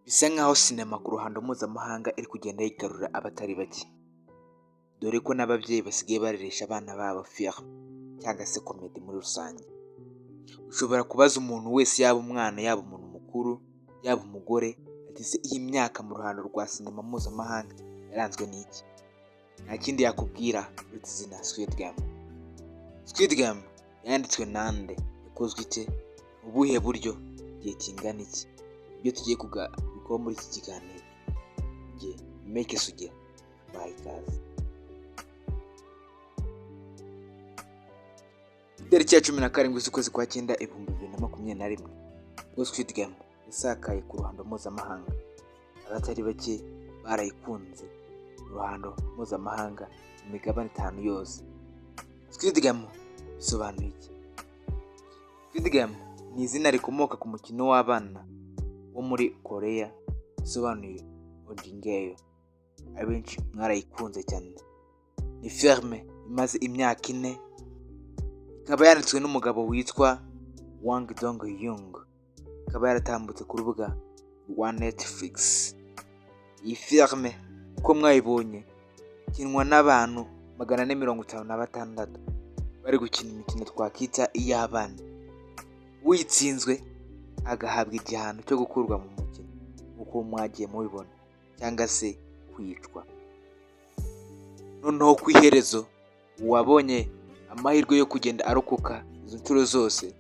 Bisa nkaho sinema ku ruhando mpuzamahanga iri kugenda yigarurira abatari bake, dore ko n'ababyeyi basigaye bareresha abana babo filime cyangwa se comedy muri rusange. Ushobora kubaza umuntu wese, yaba umwana, yaba umuntu mukuru, yaba umugore, ati: "Se iyi myaka mu ruhando rwa sinema mpuzamahanga yaranzwe n'iki?" Nta kindi yakubwira uretse izina Squid Game. Squid Game yanditswe nande? Yakozwe ite? Mu buhe buryo? Igihe kingana iki? Ibyo tugiye kugarukaho muri iki kiganiro. Njye Meke Sugira, baha ikaze. Itariki ya 17 z'ukwezi kwa cyenda 2021, ubwo Squid Game yasakaye ku ruhando mpuzamahanga, abatari bake barayikunze mu ruhando mpuzamahanga mu migabane itanu yose. Squid Game bisobanuye iki? Squid Game ni izina rikomoka ku mukino w'abana wo muri Koreya, bisobanuye Ojingeyo. Abenshi mwarayikunze cyane. Ni filime imaze imyaka 4, ikaba yanditswe n'umugabo witwa Hwang Dong-hyuk, ikaba yaratambutse ku rubuga rwa Netflix. Iyi filime uko mwayibonye ikinwa n'abantu 456 bari gukina imikino twakita iy'abana, uyitsinzwe agahabwa igihano cyo gukurwa mu mukino nk'uko mwagiye mubibona, cyangwa se kwicwa. Noneho ku iherezo, uwabonye amahirwe yo kugenda arokoka izo nshuro zose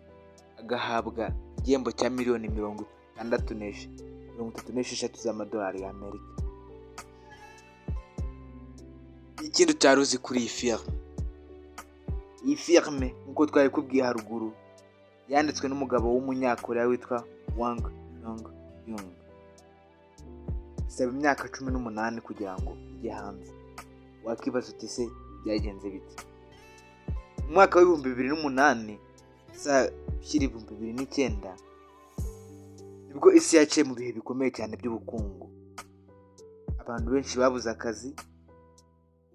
agahabwa igihembo cya miliyoni 36 z'amadolari y'Amerika. Ikindi utari uzi kuri iyi filime: iyi filime, nk'uko twabikubwiye haruguru, yanditswe n'umugabo w'umunyakoreya witwa Hwang Dong-hyuk. Bisaba imyaka 18 kugira ngo ijye hanze. Wakibaza uti: "Se byagenze bite?" Mu mwaka wa 2008 ushyira 2009, nibwo isi yaciye mu bihe bikomeye cyane by'ubukungu. Abantu benshi babuze akazi,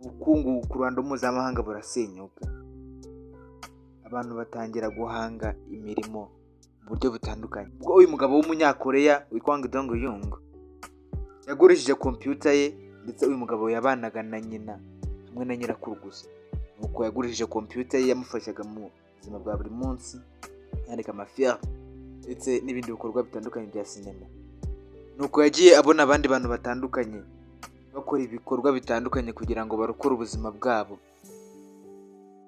ubukungu ku ruhando mpuzamahanga burasenyuka, abantu batangira guhanga imirimo mu buryo butandukanye. Ubwo uyu mugabo w'umunyakoreya witwa Hwang Dong-hyuk yagurishije kompiyuta ye, ndetse uyu mugabo yabanaga na nyina hamwe na nyirakuru gusa, nuko yagurishije kompiyuta ye yamufashaga mu buzima bwa buri munsi, yandika amafilime ndetse n'ibindi bikorwa bitandukanye bya sinema. Nuko yagiye abona abandi bantu batandukanye bakora ibikorwa bitandukanye kugira ngo barokore ubuzima bwabo,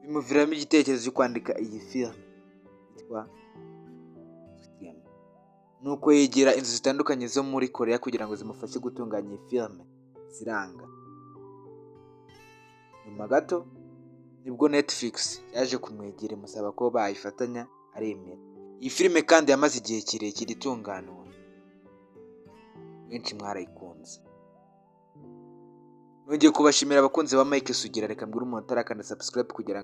bimuviramo igitekerezo cyo kwandika iyi filime yitwa Squid Game. Nuko yegera inzu zitandukanye zo muri Korea kugira ngo zimufashe gutunganya iyi filime, ziranga. Nyuma gato nibwo Netflix yaje kumwegera imusaba ko bayifatanya, aremera. Iyi filime kandi yamaze igihe kirekire itunganywa, benshi mwarayikunze. Nongeye kubashimira, abakunzi ba Mike Sugira. Reka mbwire umuntu utarakanda subscribe kugira